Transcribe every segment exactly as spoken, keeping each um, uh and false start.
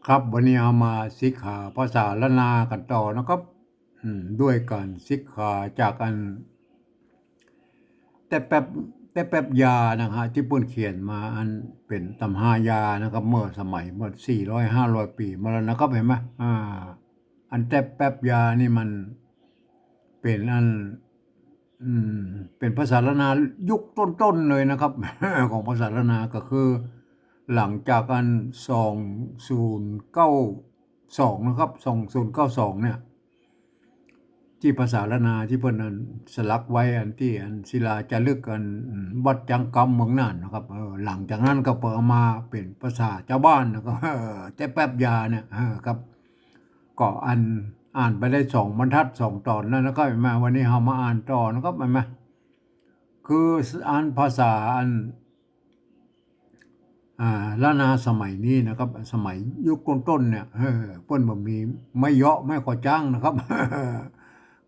ครับ วันนี้เฮามาศึกษาภาษาล้านนากั๋นต่อนะครับ อืม ด้วยก๋านศึกษาจากอัน แต๊แป๊บ แต๊แป๊บยานะฮะ ตี้เปิ้นเขียนมา อันเป๋นต๋ำหายานะครับ เมื่อสมัย เมื่อสี่ร้อยห้าร้อยปี๋มาแล้วนะครับ หันก่อ อ่า อันแต๊แป๊บยานี่มันเป๋นอัน อืม เป๋นภาษาล้านนายุคต้นๆ เลยนะครับ ของภาษาล้านนาก็คือ หลังจากอัน สองศูนย์เก้าสอง นะครับ สองศูนย์เก้าสอง เนี่ย ตี้ภาษาล้านนาตี้เปิ้นอันสลักไว้ อันตี้อันศิลาจ๋ารึกอัน อืม วัดจางกำเมืองน่านนะครับ เออ หลังจากนั้นก็เปิ้นเอามาเป๋นภาษาจาวบ้านนะครับ เออ แต๊แป๊บยาเนี่ย เออ ครับ ก็อันอ่านไปได้สองบรรทัดสองต๋อนแล้วนะครับ หันก่อ วันนี้เฮามาอ่านต่อนะครับ หันก่อ คืออันภาษาอัน อ่า ล้านนาสมัยนี้นะครับ สมัยยุคต้นๆ เนี่ย เออ เปิ้นบ่มีไม้เยาะไม้ขอจ๊างนะครับ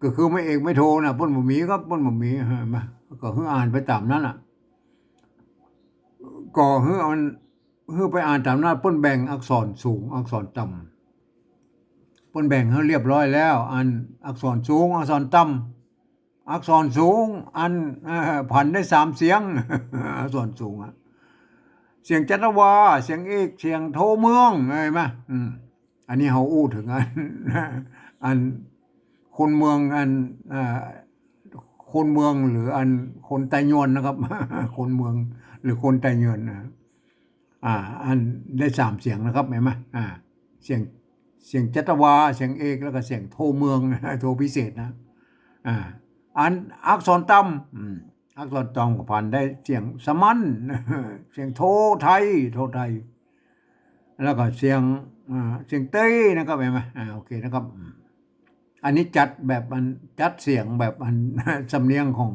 ก็คือไม้เอกไม้โทน่ะ เปิ้นบ่มีครับ เปิ้นบ่มี หันก่อ ก็คืออ่านไปต๋ามนั้นน่ะ ก็คืออัน คือไปอ่านต๋ามนั้น เปิ้นแบ่งอักษรสูง อักษรต่ำ เปิ้นแบ่งหื้อเรียบร้อยแล้ว อันอักษรสูง อักษรต่ำ อักษรสูง อัน เอ่อ ผันได้สามเสียง อักษรสูงอะ เสียงจัตวา เสียงเอก เสียงโทเมือง หันก่อ อืม อันนี้เฮาอู้เถิงอัน อันคนเมือง อัน เอ่อ คนเมืองหรืออันคนไตยวนนะครับ คนเมืองหรือคนไตยวนนะ อ่า อันได้สามเสียงนะครับ หันก่อ อ่า เสียง เสียงจัตวา เสียงเอก แล้วก็เสียงโทเมือง โทพิเศษนะ อ่า อันอักษรต่ำ อืม อักษรต่ำก็ผันได้เสียงสามัญ เสียงโทไทย โทไทย แล้วก็เสียง อ่า เสียงเต๊ยนะครับ หันก่อ อ่า โอเคนะครับ อืม อันนี้จัดแบบอัน จัดเสียงแบบอัน สำเนียงของ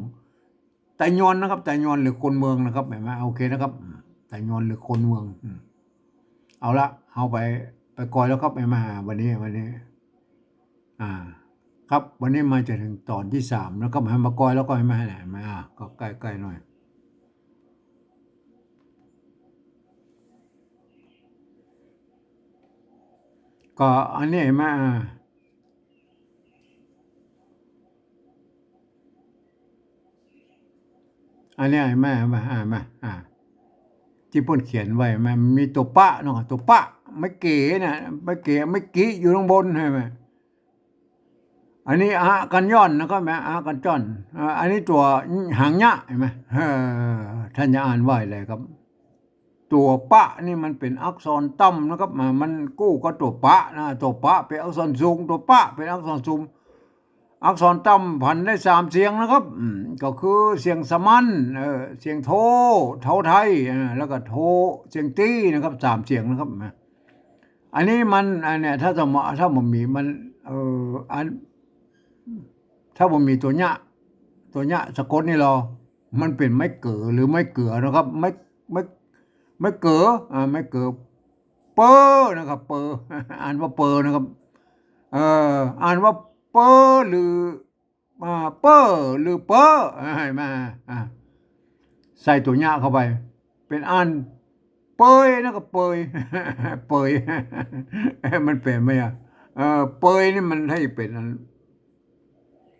ไตยวนนะครับ ไตยวนหรือคนเมืองนะครับ หันก่อ โอเคนะครับ อืม ไตยวนหรือคนเมือง อืม เอาละ เฮาไป ไปก่อยแล้วครับ หันก่อ วันนี้ วันนี้ อ่า ครับ วันนี้มาจะเถิงต๋อนตี้สามแล้วครับ หันก่อ มาก่อยแล้วก็หันก่อ หันก่อ อ่า ก็ใก้ๆ หน่อย ก็อันนี้หันก่อ อ่า อันนี้หันก่อ หันก่อ อ่า หันก่อ อ่า ตี้เปิ้นเขียนไว้ มันมีตั๋วปะเนาะ ตั๋วปะ ไม้เก๋น่ะ ไม้เก๋ ไม้กิอยู่ข้างบน หันก่อ อันนี้อะกัญญอนนะครับ แม่ อะกัญญอน อ่า อันนี้ตั๋วหางเงาะ หันก่อ เออ ต้านจะอ่านว่าอะไหรครับ ตั๋วปะนี่มันเป๋นอักษรต่ำนะครับ อ่า มันกู้กับตั๋วปะนะ ตั๋วปะเป๋นอักษรสูง ตั๋วปะเป๋นอักษรสูง อักษรต่ำผันได้สามเสียงนะครับ อืม ก็คือเสียงสามัญ เออ เสียงโท โทไทย อ่า แล้วก็โท เสียงตี้นะครับ สามเสียงนะครับ นะ อันนี้มัน อันเนี้ย ถ้าสมมุติ ถ้าบ่มีมัน เอ่อ อัน ถ้าบ่มีตั๋วเงาะ ตั๋วเงาะสะกดนี่ลอ มันเป๋นไม้เก๋อหรือไม้เก๋อนะครับ ไม้ ไม้ ไม้เก๋อ อ่า ไม้เก๋อ เป๋อนะครับ เป๋อ อ่านว่าเป๋อนะครับ เอ่อ อ่านว่าเป๋อหรือ อ่า เป๋อหรือเป๋อ อ่า หันก่อ อ่า ใส่ตั๋วเงาะเข้าไป เป๋นอันเปยนะครับ เปย เปย มันเป๋นไหมอะ เออ เปยนี่มันใช่เป๋นอัน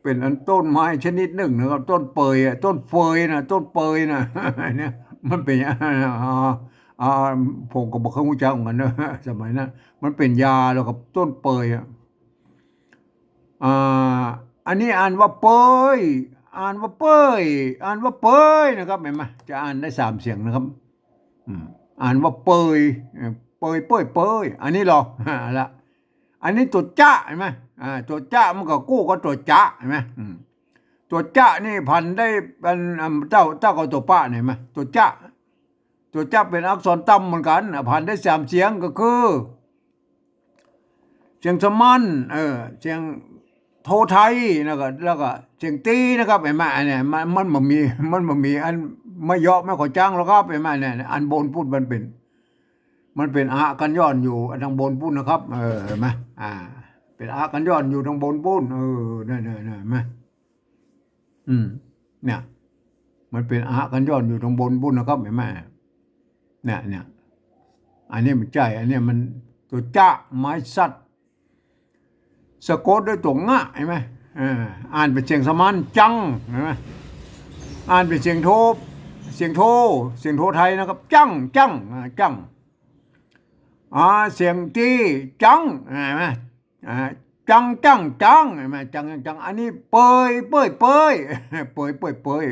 เป๋นอันต้นไม้ชนิดนึ่งนะครับ ต้นเปยอะ ต้นเฟยนะ ต้นเปยนะ เนี่ย มันเป๋น อ่า อ่า ผมก็บ่เคยฮู้จักเหมือนกั๋นนะ สมัยนั้น มันเป๋นยาแล้วกับต้นเปยอะ อ่า อันนี้อ่านว่าเปย อ่านว่าเปย อ่านว่าเปยนะครับ หันก่อ จะอ่านได้สามเสียงนะครับ อืม อ่านว่าเปย เออ เปย เปย เปย อันนี้ลอ เอาละ อันนี้ตั๋วจะ หันก่อ อ่า ตั๋วจะมันก็กู้กับตั๋วจ๊ะ หันก่อ อืม ตั๋วจะนี่ผันได้อัน อัน เต้า เต้ากับตั๋วปะเนี่ย หันก่อ ตั๋วจะ ตั๋วจะเป๋นอักษรต่ำเหมือนกั๋น อ่ะ ผันได้สามเสียงก็คือ เสียงสามัญ เออ เสียงโทไทย แล้วก็ แล้วก็เสียงตี้นะครับ หันก่อ อันเนี้ย มัน มันบ่มี มันบ่มีอันไม้เยาะไม้ขอจ๊างแล้วครับ หันก่อ เนี่ย อันบนปู๊นมันเป๋น มันเป๋นอะกัญญอนอยู่อันตางบนปู๊นนะครับ เออ หันก่อ อ่า เป๋นอะกัญญอนอยู่ตางบนปู๊น เออ เนี่ย เนี่ย เนี่ย หันก่อ อืม เนี่ย มันเป๋นอะกัญญอนอยู่ตางบนปู๊นนะครับ หันก่อ เนี่ย เนี่ย อันนี้มันใจ้ อันนี้มัน ตั๋วจะ ไม้สัตว์ สะกดด้วยตั๋วงะ หันไหม เออ อ่านเป๋นเสียงสมาน จัง หันไหม อ่านเป๋นเสียงโท เสียงโท เสียงโทไทยนะครับ จัง จัง อ่า จัง อ่า เสียงตี้ จัง หันไหม อ่า จัง จัง จัง หันไหม จัง จัง จัง อันนี้เปย เปย เปย เปย เปย เปย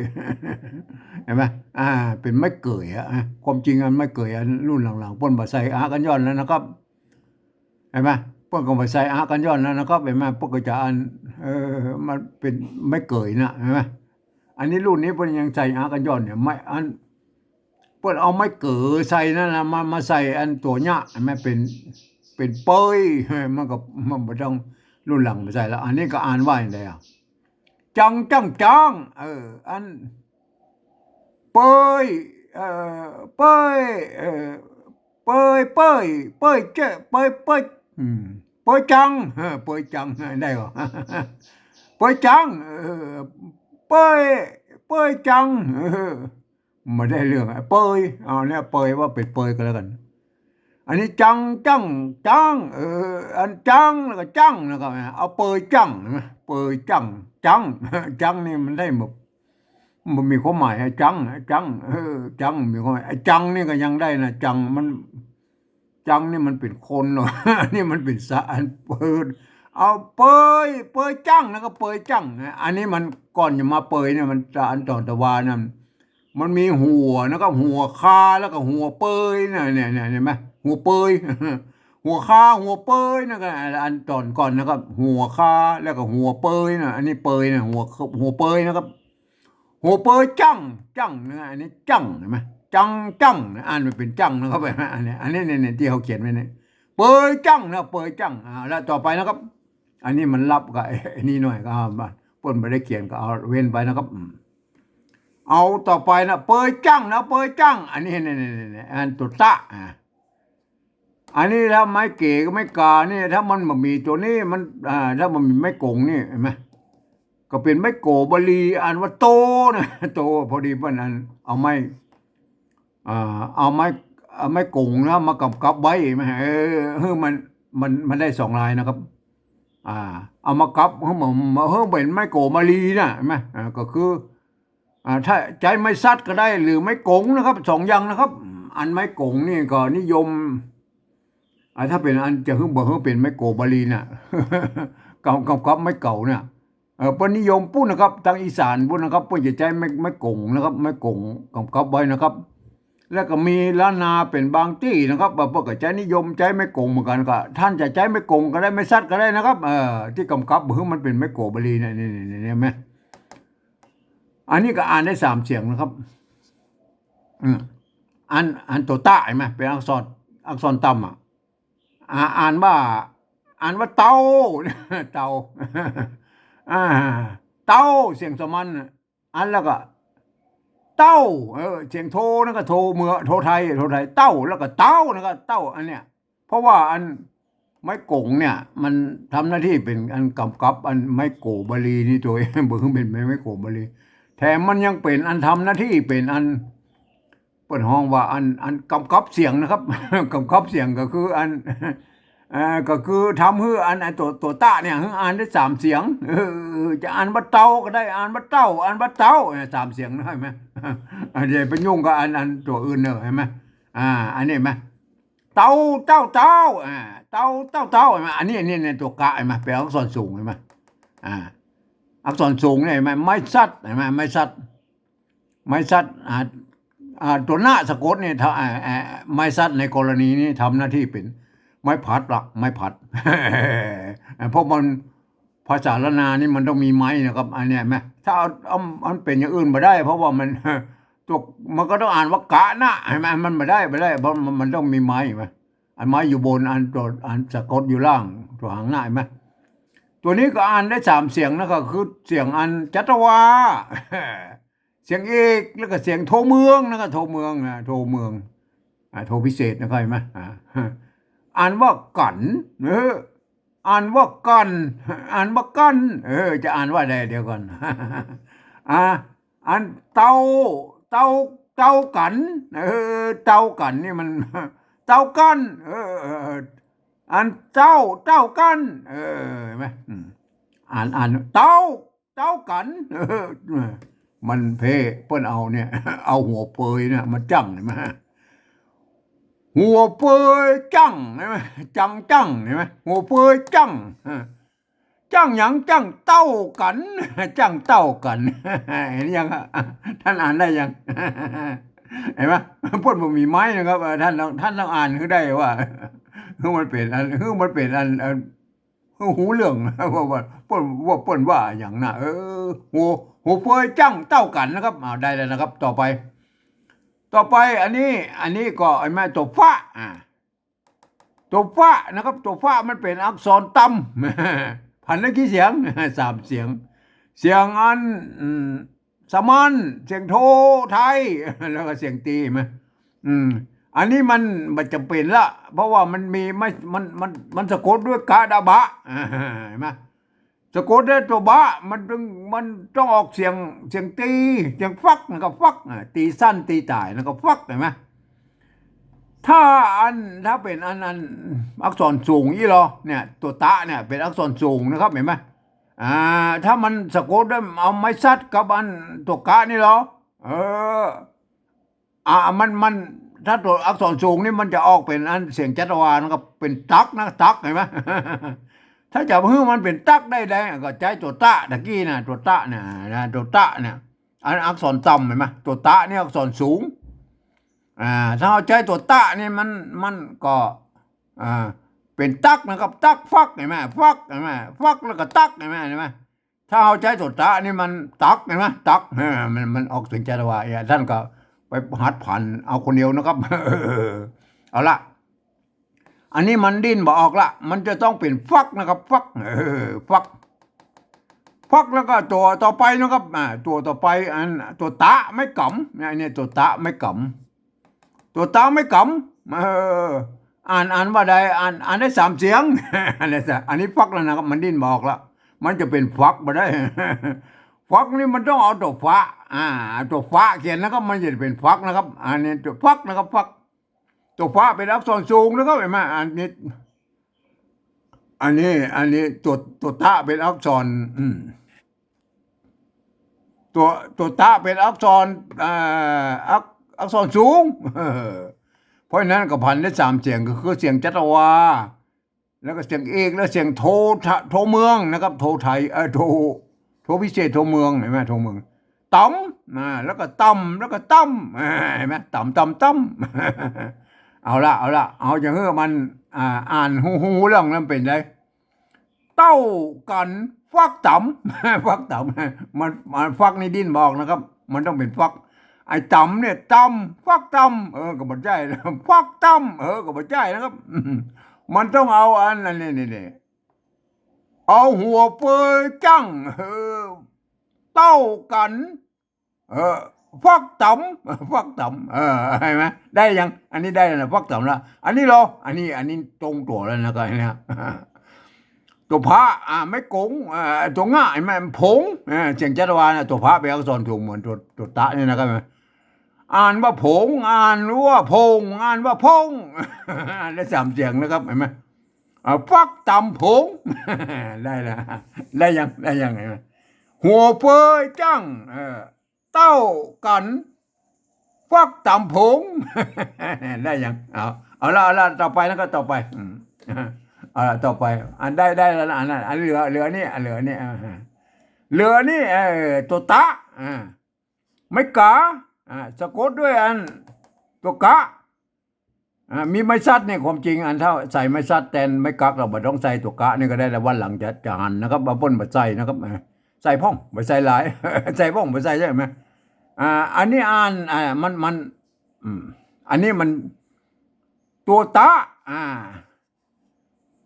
หันไหม อ่า เป๋นไม้เกยอะ ความจริงมันไม้เกยอะ รุ่นหลังๆ เปิ้นบ่ใส่อะกัญญอนแล้วนะครับ หันไหม เปิ้นก็บ่ใส่อะกัญญอนแล้วนะครับ หันไหม เปิ้นก็จะอัน เออ มันเป๋นไม้เกยนะ หันไหม อันนี้รุ่นนี้เปิ้นยังใส่อะกัญญอนเนี่ย ไม้อัน เปิ้นเอาไม้เกยใส่นั่นนะ มา มาใส่อันตั๋วเนี้ย หันไหม เป๋น เป๋นเปย มันก็ มันบ่ต้อง รุ่นหลังบ่ใส่แล้ว อันนี้ก็อ่านว่าอย่างใดอะ จัง จัง จัง เออ อัน เปย เอ่อ เปย เอ่อ เปย เปย เปยเจ้อ เปย เปย อืม เปยจัง เออ เปยจัง ได้บ่ เปยจัง เออ เปย เปยจัง เออ บ่ได้เรื่องอะ เปย เอาเนี่ย เปยว่าเป๋นเปยก็แล้วกั๋น อันนี้จัง จัง จัง เออ อันจังแล้วก็จังนะครับ เอาเปยจัง หันไหม เปยจัง จัง จังนี่มันได้แบบ มันมีความหมายอะ จัง จัง เออ จังมีความหมาย ไอ้จังนี่ก็ยังได้นะ จังมัน จังนี่มันเป๋นคนเนาะ อันนี้มันเป๋นสัตว์ อันเปย เอาเปย เปยจัง แล้วก็เปยจังนะ อันนี้มันก่อนจะมาเปยเนี่ย มันจะอันต๋อนตะวานั่น มันมีหัวนะครับ หัวคา แล้วก็หัวเปยนะ เนี่ย เนี่ย หันไหม หัวเปย หัวคา หัวเปยนะ ก็อันต๋อนก่อนนะครับ หัวคา แล้วก็หัวเปยนะ อันนี้เปยนะ หัว หัวเปยนะครับ หัวเปยจัง จังนะ อันนี้จัง หันไหม จัง จังนะ อ่านมันเป๋นจังนะครับ อันนี้ อันนี้ เนี่ย เนี่ย ตี้เขาเขียนไว้เนี่ย เปยจังนะ เปยจัง อ่า แล้วต่อไปนะครับ อันนี้มันลับกับไอ้นี่หน่อย ก็เอามา เปิ้นบ่ได้เขียนก็เอาเว้นไปนะครับ อืม เอาต่อไปนะ เปยจังนะ เปยจัง อันนี้ เนี่ย เนี่ย เนี่ย อันตั๋วตะ อ่า อันนี้ถ้าไม้เก๋กับไม้ก๋านี่ ถ้ามันบ่มีตั๋วนี้ มัน อ่า ถ้ามันมีไม้ก๋งนี่ หันไหม ก็เป๋นไม้โก๋บาลี อ่านว่าโตนะ โต พอดีเปิ้นอัน เอาไม้ อ่า เอาไม้ เอาไม้ก๋งนะ มากำกับไว้ หันไหม เออ หื้อมัน มัน มันได้สองลายนะครับ อ่า เอามากับ หื้อมัน หื้อเป๋นไม้โก๋บาลีนะ หันไหม อ่า ก็คือ อ่า ถ้าใจ๊ไม้สัตว์ก็ได้ หรือไม้ก๋งนะครับ สองอย่างนะครับ อันไม้ก๋งนี่ก็นิยม อ่า ถ้าเป๋นอันจะหื้อ บ่หื้อเป๋นไม้โก๋บาลีน่ะ กำ กำกับไม้เก๋าเนี่ย เออ เปิ้นนิยมปู้นนะครับ ตางอีสานปู้นนะครับ เปิ้นจะใจ๊ไม้ ไม้ก๋งนะครับ ไม้ก๋งกำกับไว้นะครับ แล้วก็มีล้านนาเป๋นบางตี้นะครับ ว่าเปิ้นก็ใจ๊นิยมใจ๊ไม้ก๋งเหมือนกั๋น ก็ต้านจะใจ๊ไม้ก๋งก็ได้ ไม้สัตว์ก็ได้นะครับ เออ ตี้กำกับบ่หื้อมันเป๋นไม้โก๋บาลีเนี่ย นี่ นี่ นี่ หันไหม อันนี้ก็อ่านได้สามเสียงนะครับ อืม อัน อันตั๋วตะ หันไหม เป๋นอักษร อักษรต่ำอะ อ่า อ่านว่า อ่านว่าเต้า เต้า อ่า เต้า เสียงสมานน่ะ อันแล้วก็ เต้า เออ เสียงโทนั่นก็โทเมือง โทไทย โทไทย เต้า แล้วก็เต้านะครับ เต้า อันเนี้ย เพราะว่าอันไม้ก๋งเนี่ย มันทำหน้าตี้เป๋นอันกำกับอันไม้โก๋บาลีนี่โตย บ่หื้อเป๋นไม้ ไม้โก๋บาลี แถมมันยังเป๋นอันทำหน้าตี้เป๋นอัน เปิ้นฮ้องว่าอัน อันกำกับเสียงนะครับ กำกับเสียงก็คืออัน เอ่อ ก็คือทำหื้ออัน อันตั๋ว ตั๋วตะเนี่ย หื้ออ่านได้สามเสียง เออ จะอ่านว่าเต้าก็ได้ อ่านว่าเต้า อ่านว่าเต้า เนี่ย สามเสียงนะ หันไหม อ่า อย่าไปยุ่งกับอัน อันตั๋วอื่นเน่อ หันไหม อ่า อันนี้หันไหม เต้า เต้า เต้า อ่า เต้า เต้า เต้า หันไหม อันนี้ อันนี้ เนี่ย ตั๋วกะ หันไหม เป๋นอักษรสูง หันไหม อ่า อักษรสูงเนี่ย หันไหม ไม้สัตว์ หันไหม ไม้สัตว์ ไม้สัตว์ อ่า อ่า ตั๋วนะสะกดเนี่ย ถ้า อ่า อ่า ไม้สัตว์ในกรณีนี้ทำหน้าตี้เป๋นไม้ผัดละ ไม้ผัด อ่า เพราะมัน ภาษาล้านนานี่มันต้องมีไม้นะครับ อันเนี้ยหันไหม ถ้าเอา เอา มันเป๋นอย่างอื่นบ่ได้ เพราะว่ามัน ตั๋ว มันก็ต้องอ่านว่ากะนะ หันไหม มันบ่ได้ บ่ได้ เพราะมัน มันต้องมีไม้ หันไหม อันไม้อยู่บน อันตั๋ว อันสะกดอยู่ล่าง ตั๋วหางหน้า หันไหม ตั๋วนี้ก็อ่านได้สามเสียงนะครับ คือเสียงอันจัตวา เสียงเอก แล้วก็เสียงโทเมืองนะครับ โทเมืองนะ โทเมือง อ่า โทพิเศษนะครับ หันไหม อ่า อ่านว่ากั๋น เออ อ่านว่ากั๋น อ่านว่ากั๋น เออ จะอ่านว่าใด เดี๋ยวก่อน อ่า อันเต้า เต้า เต้ากั๋น เออ เต้ากั๋นนี่มัน เต้ากั๋น เออ เออ เออ อันเต้า เต้ากั๋น เออ หันก่อ อ่าน อ่าน เต้า เต้ากั๋น เออ มันเพ่ เปิ้นเอาเนี่ย เอาหัวเปยเนี่ยมาจั่ง หันก่อ หัวเปยจั่ง หันก่อ จั่ง จั่ง หันก่อ หัวเปยจั่ง เออ จั่งหยัง จั่งเต้ากั๋น จั่งเต้ากั๋น หันยัง ต้านอ่านได้ยัง หันก่อ เปิ้นบ่มีไมค์นะครับ เออ ต้านลอง ต้านลองอ่านหื้อได้ว่า หื้อมันเป๋นอัน หื้อมันเป๋นอัน เอ่อ หื้อฮู้เรื่อง ว่า ว่าเปิ้น ว่าเปิ้นว่าหยังนะ เออ หัว หัวเปยจั่งเต้ากั๋นนะครับ อ่า ได้แล้วนะครับ ต่อไป ต่อไป อันนี้ อันนี้ก็ หันก่อ ตั๋วฟะ อ่า ตั๋วฟะนะครับ ตั๋วฟะมันเป๋นอักษรต่ำ พันละกี่เสียง สามเสียง เสียงอัน อืม สามัญ เสียงโทไทย แล้วก็เสียงตี หันก่อ อืม อันนี้มันบ่จ๋ำเป๋นละ เพราะว่ามันมี มัน มัน มัน มันสะกดด้วยกะดาบะ หันก่อ สะกดด้วยตั๋วบะ มันต้อง มันต้องออกเสียง เสียงตี เสียงฟัก หันก่อ ฟัก อ่า ตี๋สั้น ตี๋ต่าย หันก่อ ฟัก หันก่อ ถ้าอัน ถ้าเป๋นอัน อันอักษรสูงอี้ลอ เนี่ย ตั๋วตะเนี่ยเป๋นอักษรสูงนะครับ หันก่อ อ่า ถ้ามันสะกดด้วย เอาไม้สัดกับอันตั๋วกะนี่ลอ เออ อ่า มัน มัน ถ้าตั๋วอักษรสูงนี่มันจะออกเป๋นอันเสียงจัตวานะครับ เป๋นตั๊กนะ ตั๊ก หันก่อ ถ้าจะหื้อมันเป๋นตั๊กได้ ได้ ก็ใจ๊ตั๋วตะตะกี้นะ ตั๋วตะเนี่ยนะ ตั๋วตะเนี่ย อันอักษรต่ำ หันก่อ ตั๋วตะนี่อักษรสูง อ่า ถ้าเฮาใจ๊ตั๋วตะนี่มัน มันก็ อ่า เป๋นตั๊กนะครับ ตั๊กฟัก หันก่อ ฟัก หันก่อ ฟักแล้วก็ตั๊ก หันก่อ หันก่อ ถ้าเฮาใจ๊ตั๋วตะนี่มันตั๊ก หันก่อ ตั๊ก เออ มัน มันออกเสียงจัตวา เออ ต้านก็ไปหัดผันเอาคนเดียวนะครับ เอาละ อันนี้มันดิ้นบ่ออกละ มันจะต้องเป๋นฟักนะครับ ฟัก เออ ฟัก ฟักแล้วก็ตั๋วต่อไปนะครับ อ่า ตั๋วต่อไป อันตั๋วตะไม้ก๋ำ เนี่ย อันนี้ตั๋วตะไม้ก๋ำ ตั๋วตะไม้ก๋ำ เออ อ่าน อ่านว่าใด อ่าน อ่านได้สามเสียง อันนี้สะ อันนี้ฟักแล้วนะครับ มันดิ้นบ่ออกละ มันจะเป๋นฟักบ่ได้ ฟักนี่มันต้องเอาตั๋วฟะ อ่า ตั๋วฟะเขียนนะครับ มันจะเป๋นฟักนะครับ อันนี้ตั๋วฟักนะครับ ฟัก ตั๋วฟะเป๋นอักษรสูงนะครับ หันก่อ อันนี้ อันนี้ อันนี้ตั๋ว ตั๋วตะเป๋นอักษร อืม ตั๋ว ตั๋วตะเป๋นอักษร อ่า อัก อักษรสูง เพราะฉะนั้นก็ผันได้สามเสียง ก็คือเสียงจัตวา แล้วก็เสียงเอก แล้วเสียงโท โทเมืองนะครับ โทไทย เอ่อ โท โทพิเศษ โทเมือง หันก่อ โทเมือง ต่ำ อ่า แล้วก็ต่ำ แล้วก็ต่ำ อ่า หันก่อ ต่ำ ต่ำ ต่ำ เอาละ เอาละ เอาจะหื้อมัน อ่า อ่านฮู้ ฮู้เรื่องนั้นเป๋นได เต้ากั๋น ฟักต่ำ ฟักต่ำ มัน มันฟักนี่ดิ้นบ่ออกนะครับ มันต้องเป๋นฟัก ไอ้ต่ำเนี่ย ต่ำ ฟักต่ำ เออ ก็บ่ใจ้ ฟักต่ำ เออ ก็บ่ใจ้นะครับ มันต้องเอาอันนั้น นี่ นี่ นี่ เอาหัวเปยจั่ง เออ เต้ากั๋น เออ ฟักต่ำ ฟักต่ำ เออ หันก่อ ได้ยัง อันนี้ได้แล้วนะ ฟักต่ำละ อันนี้ลอ อันนี้ อันนี้ตรงตั๋วแล้วนะครับ เนี่ย ตั๋วฟะ อ่า ไม้ก๋ง อ่า ตั๋วงะ หันก่อ ผง อ่า เสียงจัตวานะ ตั๋วฟะเป๋นอักษรสูงเหมือนตั๋ว ตั๋วตะนี่นะครับ อ่านว่าผง อ่านว่าพง อ่านว่าพง อ่านได้สามเสียงนะครับ หันก่อ อ่า ฟักต่ำผง ได้แล้ว ได้ยัง ได้ยัง หันก่อ หัวเปยจั่ง เออ เต้ากั๋น ฟักต่ำผง ได้ยัง เอา เอาละ เอาละ ต่อไปนะครับ ต่อไป อืม เอาละ ต่อไป อันได้ ได้แล้วนะ อันนั้น อันเหลือ เหลือนี่ อันเหลือนี่ อ่า เหลือนี่ เออ ตั๋วตะ อ่า ไม้ก๋า อ่า สะกดด้วยอันตั๋วกะ อ่า มีไม้สัดเนี่ย ความจริงอันถ้าใส่ไม้สัดแตนไม้กั๊ก เราบ่ต้องใส่ตั๋วกะนี่ก็ได้ แต่วันหลังจะ จะหันนะครับ ว่าเปิ้นบ่ใส่นะครับ อ่า ใส่พ่อง บ่ใส่หลาย ใส่พ่อง บ่ใส่ใจ้ไหม อ่า อันนี้อ่าน อ่า มัน มัน อืม อันนี้มันตั๋วตะ อ่า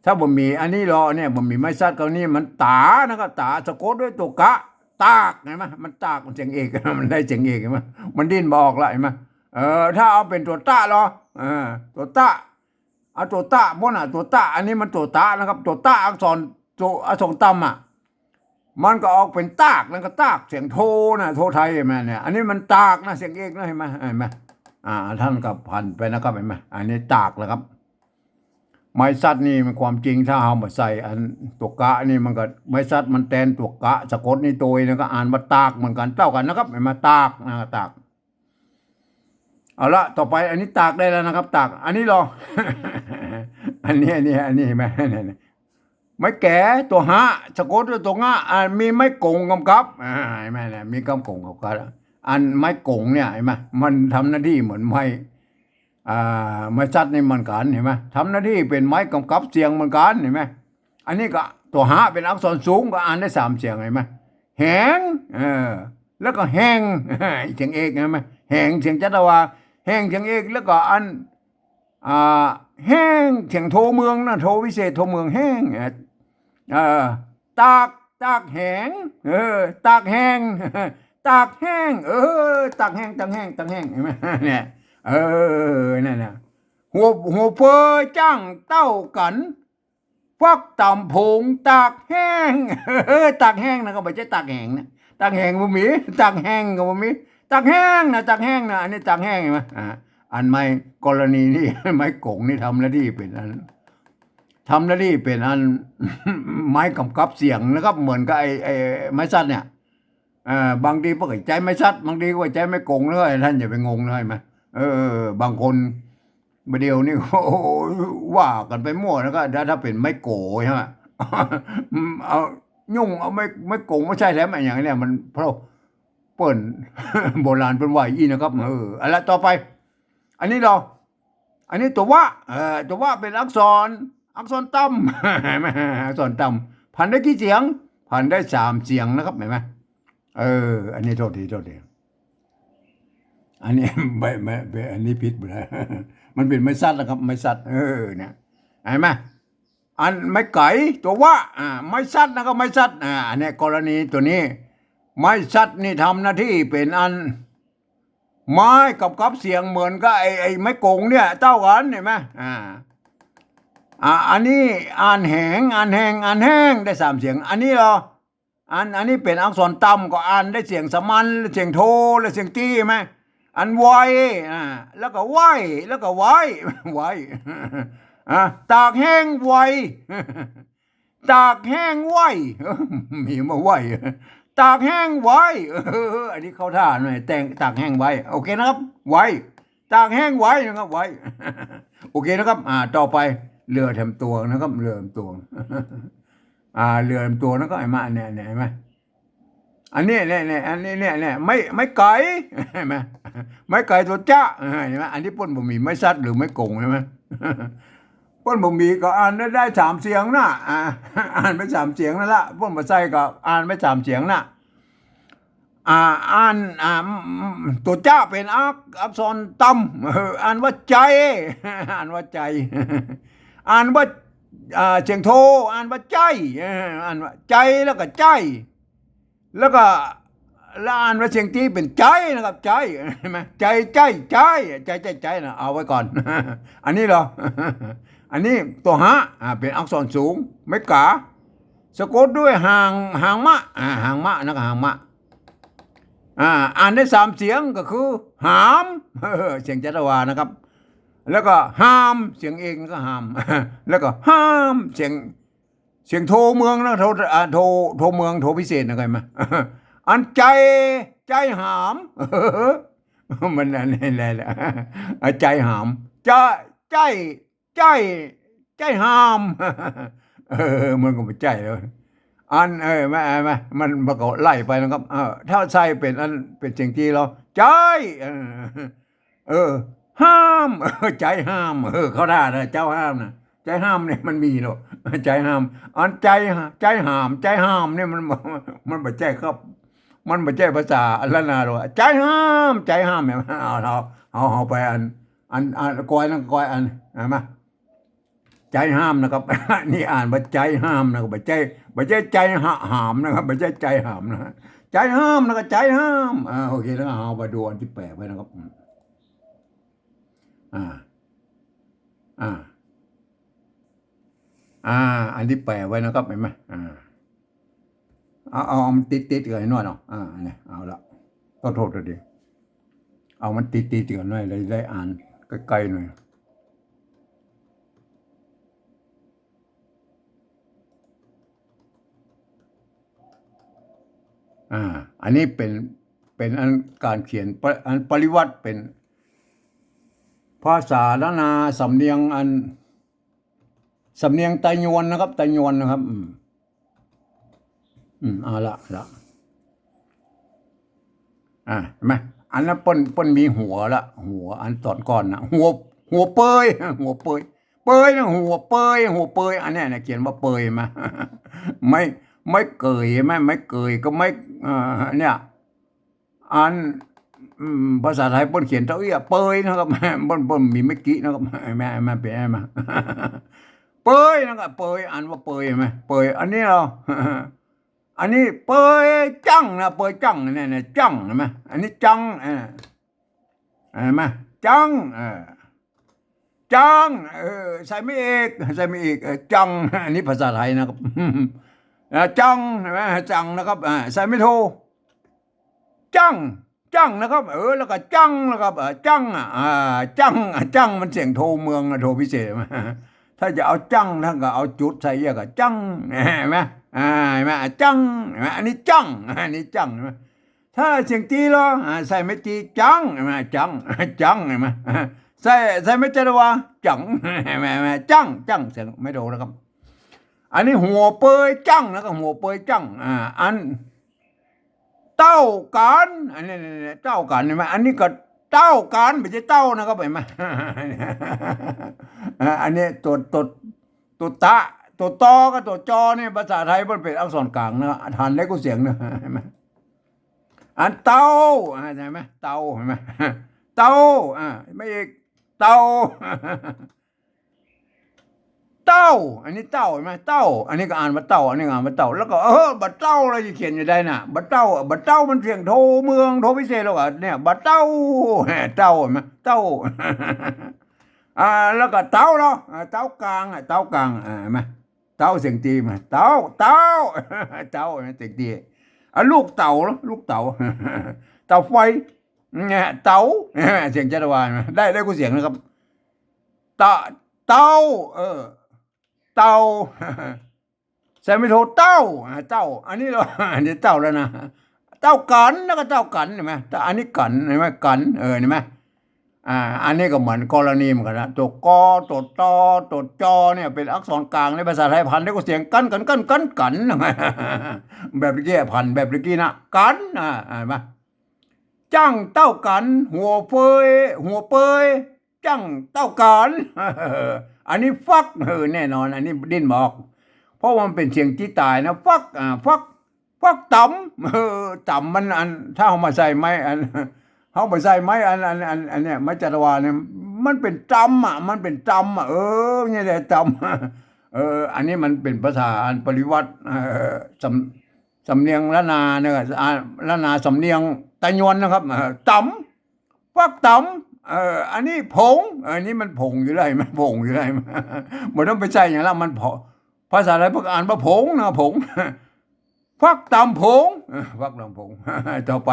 ถ้าบ่มีอันนี้ลอเนี่ย บ่มีไม้สัด คราวนี้มันต๋านะครับ ต๋าสะกดด้วยตั๋วกะ ตาก หันก่อ มันตาก มันเสียงเอก มันได้เสียงเอก หันก่อ มันดิ้นบ่ออกละ หันก่อ เออ ถ้าเอาเป๋นตั๋วตะลอ เออ ตั๋วตะ เอาตั๋วตะ โบ้นน่ะ ตั๋วตะ อันนี้มันตั๋วตะนะครับ ตั๋วตะอักษร ตั๋วอักษรต่ำอะ มันก็ออกเป๋นตาก นั่นก็ตาก เสียงโทนะ โทไทย หันก่อ เนี่ย อันนี้มันตากนะ เสียงเอกนะ หันก่อ หันก่อ อ่า ต้านก็ผันไปนะครับ หันก่อ อันนี้ตากนะครับ ไม้สัตว์นี่มันความจริงถ้าเฮาบ่ใส่อันตั๋วกะนี่มันก็ ไม้สัตว์มันแตนตั๋วกะ สะกดนี่โตยนะ ก็อ่านว่าตากเหมือนกั๋น เต้ากั๋นนะครับ หันก่อ ตากนะ ตาก เอาละ ต่อไปอันนี้ตากได้แล้วนะครับ ตาก อันนี้ลอ อันนี้ อันนี้ อันนี้หันก่อ เนี่ย เนี่ย ไม้แก๋ ตั๋วหะ สะกดด้วยตั๋วงะ อ่า มีไม้ก๋งกำกับ อ่า หันก่อ เนี่ย มีกำก๋งกำกับ อันไม้ก๋งเนี่ย หันก่อ มันทำหน้าตี้เหมือนไม้ อ่า ไม้สัตว์นี่เหมือนกั๋น หันก่อ ทำหน้าตี้เป๋นไม้กำกับเสียงเหมือนกั๋น หันก่อ อันนี้ก็ตั๋วหะเป๋นอักษรสูง ก็อ่านได้สามเสียง หันก่อ แหง เออ แล้วก็แฮง เสียงเอก หันก่อ แหง เสียงจัตวา แฮง เสียงเอก แล้วก็อัน อ่า แฮง เสียงโทเมืองนะ โทวิเศษ โทเมือง แฮง เออ ตาก ตากแหง เออ ตากแฮง ตากแฮง เออ ตากแฮง ตากแฮง ตากแฮง หันก่อ เนี่ย เออ นั่นน่ะ หัว หัวเปอจ้างเต้ากั๋น ฟักต๋ำโผงตากแฮง ตากแฮงนะ ก็บ่ใจ้ตากแหงนะ ตากแหงบ่มี ตากแฮงก็บ่มี ตากแฮงนะ ตากแฮงนะ อันนี้ตากแฮง หันก่อ อ่า อันไม้กรณีนี่ ไม้ก๋งนี่ทำหน้าตี้เป๋นอัน ทำหน้าตี้เป๋นอัน ไม้กำกับเสียงนะครับ เหมือนกับไอ้ ไอ้ไม้สัตว์เนี่ย เอ่อ บางทีก็ใจ๊ไม้สัตว์ บางทีก็ใจ๊ไม้ก๋งเลย ท่านอย่าไปงงเลย หันก่อ เออ บางคนบ่าเดี่ยวนี้ โอ้โห ว่ากั๋นไปมั่วนะ ก็ถ้า ถ้าเป๋นไม้โก๋ใจ้ไหม เอา ยุ่งเอาไม้ ไม้ก๋งมาใจ๊แถมอะหยังเนี่ย มันเพราะเปิ้น โบราณเปิ้นว่าอี้นะครับ เออ เอาละ ต่อไป อันนี้ลอ อันนี้ตั๋ววะ เอ่อ ตั๋ววะเป๋นอักษร อักษรต่ำ อักษรต่ำ ผันได้กี่เสียง ผันได้สามเสียงนะครับ หันก่อ เออ อันนี้โทษที โทษที อันนี้ ไม่ ไม่ ไม่ อันนี้ผิดไปแล้ว มันเป๋นไม้สัตว์นะครับ ไม้สัตว์ เออ เนี่ย หันก่อ อันไม้ไก๋ ตั๋ววะ อ่า ไม้สัตว์นะ ก็ไม้สัตว์ อ่า อันเนี้ยกรณีตั๋วนี้ ไม้สัตว์นี่ทำหน้าตี้เป๋นอัน ไม้กำกับเสียงเหมือนกับไอ้ ไอ้ไม้ก๋งเนี่ย เต้ากั๋น หันก่อ อ่า อ่า อันนี้อ่านแหง อ่านแฮง อ่านแฮง ได้สามเสียง อันนี้ลอ อัน อันนี้เป๋นอักษรต่ำ ก็อ่านได้เสียงสามัญ เสียงโท และเสียงตี้ หันก่อ อันไว อ่า แล้วก็ไหว แล้วก็ไหว ไหว อ่า ตากแฮงไหว ตากแฮงไหว มีมาไหว ตากแฮงไหว เออ อันนี้เข้าท่าหน่อย แต่ง ตากแฮงไหว โอเคนะครับ ไหว ตากแฮงไหวนะครับ ไหว โอเคนะครับ อ่า ต่อไป เรือแถมตวงนะครับ เรือแถมตวง อ่า เรือแถมตวงนะครับ หันก่อ เนี่ย เนี่ย หันก่อ อันนี้ เนี่ย เนี่ย อันนี้ เนี่ย เนี่ย ไม้ ไม้ไก๋ หันก่อ ไม้ไก๋ตั๋วจ๊ะ เออ หันก่อ อันนี้เปิ้นบ่มีไม้สัตว์หรือไม้ก๋ง หันก่อ เปิ้นบ่มีก็อ่านได้ ได้สามเสียงนะ อ่า อ่านไปสามเสียงนั่นละ เปิ้นบ่ใส่ก็อ่านไปสามเสียงนะ อ่า อ่าน อ่า อืม อืม ตั๋วจ๊ะเป๋นอัก อักษรต่ำ เออ อ่านว่าใจ๋ อ่านว่าใจ๋ อ่านว่า อ่า เสียงโท อ่านว่าใจ๋ เออ อ่านว่าใจ๋แล้วก็ใจ๋ แล้วก็ แล้วอ่านว่าเสียงตี้เป๋นใจ๋นะครับ ใจ๋ หันก่อ ใจ๋ ใจ๋ ใจ๋ ใจ๋ ใจ๋ ใจ๋นะ เอาไว้ก่อน อันนี้ลอ อันนี้ตั๋วหะ อ่า เป๋นอักษรสูง ไม้ก๋า สะกดด้วยหาง หางมะ อ่า หางมะนะ ก็หางมะ อ่า อ่านได้สามเสียงก็คือ หาม เสียงจัตวานะครับ แล้วก็ฮาม เสียงเอกก็ฮาม แล้วก็ฮาม เสียง เสียงโทเมืองนะ โท อ่า โท โทเมือง โทวิเศษนะ เข้าใจ๋ไหม อันใจ๋ ใจ๋หาม มันอันนี้แหละ อ่า ใจ๋หาม ใจ๋ ใจ๋ ใจ๋ ใจ๋หาม เออ มันก็บ่ใจ๋แล้ว อัน เออ แม่ แม่ มัน มันก็ไล่ไปนะครับ เออ ถ้าใส่เป๋นอัน เป๋นเสียงตี้ลอ ใจ๋ เออ เออ ฮาม เออ ใจ๋ฮาม เออ เข้าท่านะ เจ้าฮามนะ ใจ๋ฮามเนี่ยมันมีเนาะ ใจ๋ฮาม อันใจ๋ ใจ๋หาม ใจ๋ฮามเนี่ยมัน มันบ่ใจ๋ครับ มันบ่ใจ๋ภาษาอันละนาหรอก ใจ๋ฮาม ใจ๋ฮามเนี่ย เอา เอา เอา เอาไปอัน อัน อัน กอยนั่น กอยอัน หันก่อ ใจ๋ฮามนะครับ นี่อ่านว่าใจ๋ฮามนะครับ บ่ใจ๋ บ่ใจ๋ใจ๋หะ หามนะครับ บ่ใจ๋ใจ๋หามนะ ใจ๋ฮามนะครับ ใจ๋ฮาม อ่า โอเค แล้วเอาไปดูอันตี้แป๋ไว้นะครับ อืม อ่า อ่า อ่า อันตี้แป๋ไว้นะครับ หันก่อ อ่า เอา เอา เอามันติดๆ กั๋นหน่อยเนาะ อ่า เนี่ย เอาละ ขอโทษที เอามันติดๆ กั๋นหน่อย ได้ ได้อ่านใก้ๆ หน่อย อ่า อันนี้เป๋น เป๋นอันก๋านเขียนปะ อันปริวรรตเป๋นภาษาล้านนา สำเนียงอัน สำเนียงไตยวนนะครับ ไตยวนนะครับ อืม อืม เอาละ ละ อ่า หันก่อ อันนั้นเปิ้น เปิ้นมีหัวละ หัวอันต๋อนก่อนนะ หัว หัวเปย หัวเปย เปยนะ หัวเปย หัวเปย อันเนี้ยนะ เขียนว่าเปย หันก่อ ไม้ ไม้เกย หันก่อ ไม้เกยก็ไม้ อ่า เนี่ย อัน อืม ภาษาไตยเปิ้นเขียนเต้าอี้เปยนะครับ เปิ้น เปิ้นมีไม้กินะครับ หันก่อ หันก่อ เป๋น หันก่อ เปยนะครับ เปย อ่านว่าเปย หันก่อ เปย อันนี้เหรอ อันนี้เปยจังนะ เปยจังเนี่ย เนี่ย จัง หันก่อ อันนี้จัง อ่า หันก่อ จัง อ่า จัง เออ ใส่ไม้เอก ใส่ไม้เอก เออ จัง อันนี้ภาษาไตยนะครับ อ่า จัง หันก่อ จังนะครับ อ่า ใส่ไม้โท จัง จังนะครับ เออ แล้วก็จังนะครับ เออ จัง อ่ะ อ่า จัง อ่ะ จังมันเสียงโทเมืองนะ โทพิเศษ ถ้าจะเอาจัง ต้านก็เอาจุดใส่เยียะก็จัง หันก่อ อ่า หันก่อ จัง หันก่อ อันนี้จัง อันนี้จัง หันก่อ ถ้าเสียงตี๋เหรอ อ่า ใส่ไม้ตี๋ จัง หันก่อ จัง จัง หันก่อ ใส่ ใส่ไม้จารวา จัง หันก่อ จัง จัง เสียงไม้โทนะครับ อันนี้หัวเปยจังนะครับ หัวเปยจัง อ่า อัน เต้าก๋าน อันนี้ นี่ นี่ เต้าก๋าน หันก่อ อันนี้ก็เต้าก๋าน บ่ใจ้เต้านะครับ หันก่อ อ่า อันนี้ตั๋ว ตั๋ว ตั๋วตะ ตั๋วตอกับตั๋วจอเนี่ย ภาษาไตยมันเป๋นอักษรก๋างนะ หันได้กู้เสียงนะ หันก่อ อันเต้า อ่า หันก่อ เต้า หันก่อ เต้า อ่า ไม้เอก เต้า เต้า อันนี้เต้า หันก่อ เต้า อันนี้ก็อ่านว่าเต้า อันนี้ก็อ่านว่าเต้า แล้วก็ เออ บ่เต้า แล้วจะเขียนจะได้นะ บ่เต้า บ่เต้ามันเสียงโทเมือง โทพิเศษ แล้วก็เนี่ย บ่เต้า เต้า หันก่อ เต้า อ่า แล้วก็เต้าเนาะ อ่า เต้ากลาง อ่ะ เต้ากลาง อ่า หันก่อ เต้า เสียงตี๋ หันก่อ เต้า เต้า เต้า เสียงตี๋ อ่ะ ลูกเต๋าเนาะ ลูกเต๋า เต๋าไฟ เนี่ย เต๋า เสียงจารวา หันก่อ ได้ ได้กู้เสียงนะครับ เต๋า เต๋า เออ เต๋า ใส่ไม้โท เต้า อ่า เต้า อันนี้เหรอ อันนี้เต้าแล้วนะ เต้าก๋าน แล้วก็เต้าก๋าน หันก่อ แต่อันนี้ก๋าน หันก่อ ก๋าน เออ หันก่อ อ่า อันนี้ก็เหมือนกรณีเหมือนกั๋นนะ ตั๋วกอ ตั๋วตอ ตั๋วจอเนี่ยเป๋นอักษรก๋างในภาษาไตย หันได้กู้เสียง กั๋าน กั๋าน กั๋าน กั๋าน กั๋าน แบบเมื่อกี้ หันแบบเมื่อกี้นะ กั๋าน อ่า หันก่อ จั้งเต้ากั๋าน หัวเปย หัวเปย จั้งเต้ากั๋าน อันนี้ฟัก เออ แน่นอน อันนี้ดิ้นบ่ออก เพราะว่ามันเป๋นเสียงตี้ต๋ายนะ ฟัก อ่า ฟัก ฟักต๋ำ เออ ต๋ำมันอัน ถ้าเฮาบ่ใส่ไม้อัน เฮาบ่ใส่ไม้อัน อัน อัน อันเนี่ย ไม้จารวาเนี่ย มันเป๋นต๋ำอ่ะ มันเป๋นต๋ำอ่ะ เออ นี่แหละต๋ำ เออ อันนี้มันเป๋นภาษาอันปริวรรต เออ สำ สำเนียงล้านนาเนี่ย อ่า ล้านนาสำเนียงไตยวนนะครับ เออ ต๋ำ ฟักต๋ำ เออ อันนี้ผง เออ อันนี้มันผงอยู่ได้ มันผงอยู่ได้ บ่ต้องไปใส่หยังละ มันผง ภาษาไตยเปิ้นอ่านว่าผงนะ ผง ฟักต๋ำผง เออ ฟักต๋ำผง ต่อไป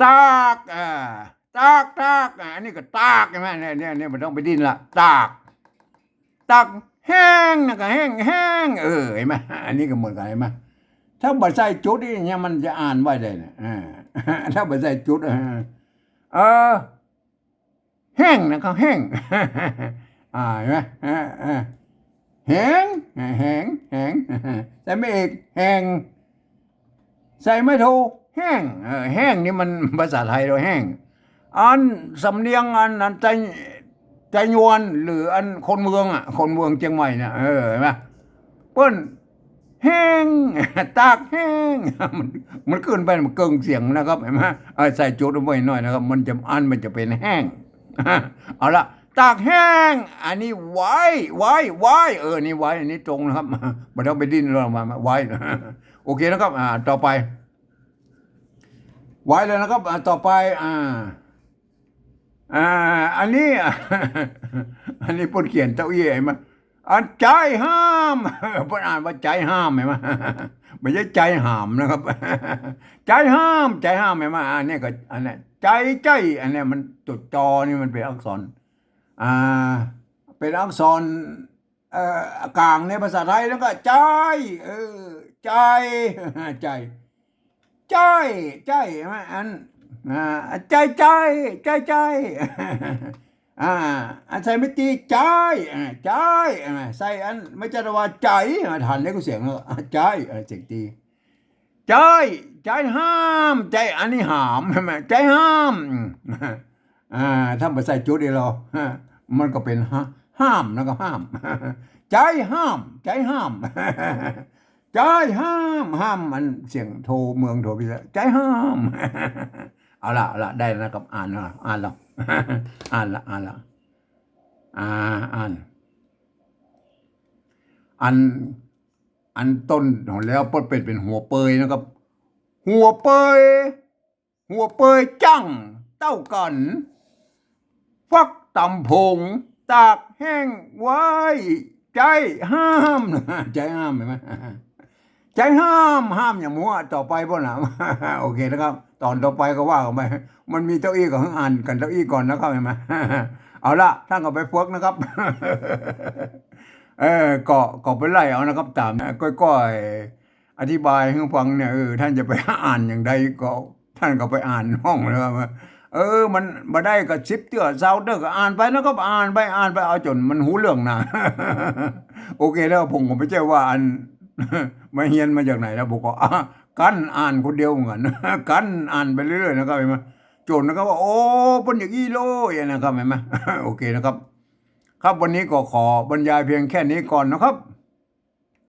ตาก อ่า ตาก ตาก อ่า อันนี้ก็ตาก หันก่อ เนี่ย เนี่ย เนี่ย บ่ต้องไปดิ้นละ ตาก ตากแห้ง หันก่อ แห้ง แห้ง เออ หันก่อ อันนี้ก็เหมือนกั๋น หันก่อ ถ้าบ่ใส่จุดนี่เนี่ย มันจะอ่านว่าใดเนี่ย อ่า ถ้าบ่ใส่จุด เออ เออ แห้ง หันก่อ แห้ง อ่า หันก่อ อ่า อ่า แหง แหง แหง ใส่ไม้เอก แหง ใส่ไม้โท แห้ง เออ แห้งนี่มันภาษาไตยเฮา แห้ง อันสำเนียงอัน อันไตย ไตยวน หรืออันคนเมืองอ่ะ คนเมืองเจียงใหม่เนี่ย เออ หันก่อ เปิ้น แห้ง ตากแห้ง มัน มันขึ้นไป มันเกิ่งเสียงนะครับ หันก่อ เออ ใส่จุดเอาไว้หน่อยนะครับ มันจะ อันมันจะเป๋นแห้ง เอาละ ตากแห้ง อันนี้ไว้ ไว้ ไว้ เออ นี่ไว้ อันนี้ตรงนะครับ บ่ต้องไปดิ้นรนมา ไว้ โอเคนะครับ อ่า ต่อไป ไว้แล้วนะครับ อ่า ต่อไป อ่า อ่า อันนี้ อันนี้เปิ้นเขียนเต้าอี้ หันก่อ อันใจ๋ห้าม เปิ้นอ่านว่าใจ๋ห้าม หันก่อ บ่ใจ้ใจ๋หามนะครับ ใจ๋ห้าม ใจ๋ห้าม หันก่อ อันนี้ก็ อันนี้ ใจ๋ ใจ๋ อันนี้มันตั๋วจอนี่มันเป๋นอักษร อ่า เป๋นอักษร เอ่อ ก๋างในภาษาไตย แล้วก็ใจ๋ เออ ใจ๋ ใจ๋ ใจ๋ ใจ๋ อัน อ่า ใจ๋ ใจ๋ ใจ๋ ใจ๋ อ่า อันใส่ไม่ตี ใจ๋ อ่า ใจ๋ อ่า ใส่อันไม่ใจ๋ตะวา ใจ๋ อ่า หันแล้วก็เสียงแล้ว อ่า ใจ๋ อ่า เสียงตี ใจ๋ ใจ๋ห้าม ใจ๋ อันนี้ห้าม ใช่ไหม ใจ๋ห้าม อ่า ถ้าบ่ใส่จุดเดียว มันก็เป๋น ห้า ห้าม แล้วก็ห้าม ใจ๋ห้าม ใจ๋ห้าม ใจ๋ห้าม ห้าม อันเสียงโทเมืองโทพิเศษ ใจ๋ห้าม เอาละ เอาละ ได้แล้วนะครับ อ่านละ อ่านละ อ่านละ อ่านละ อ่า อ่าน อัน อันต้นของแล้วเปิ้นเป๋น เป๋นหัวเปยนะครับ หัวเปย หัวเปยจั้งเต้ากั๋น ฟักต๋ำผง ตากแห้งไว้ ใจ๋ห้าม ใจ๋ห้าม หันก่อ ใจ๋ห้าม ห้ามอย่างมัว ต่อไปปู้นน่ะ โอเคนะครับ ต๋อนต่อไปก็ว่ากั๋นไป มันมีเต้าอี้ก็อ่านกั๋นเต้าอี้ก่อนนะครับ หันก่อ เอาละ ต้านก็ไปฝึกนะครับ เออ ก็ ก็ไปไล่เอานะครับ ต๋ามเนี่ย ก้อยๆ อธิบายหื้อฟังเนี่ย เออ ต้านจะไปอ่านอย่างใดก็ ต้านก็ไปอ่านห้องนะครับ เออ มันบ่ได้ก็สิบเตื้อ ซาวเตื้อก็อ่านไปนะครับ อ่านไป อ่านไป เอาจ๋นมันฮู้เรื่องนะ โอเคแล้ว ผมก็บ่ใจ้ว่าอัน มาเฮียนมาจากไหนแล้ว ผมก็ อ่ะ กั๋นอ่านคนเดียวเหมือนกั๋น กั๋นอ่านไปเรื่อยๆ นะครับ หันก่อ จ๋นนะครับว่า โอ้ เปิ้นอย่างอี้โลยนะครับ หันก่อ โอเคนะครับ ครับ วันนี้ก็ขอบรรยายเพียงแค่นี้ก่อนนะครับ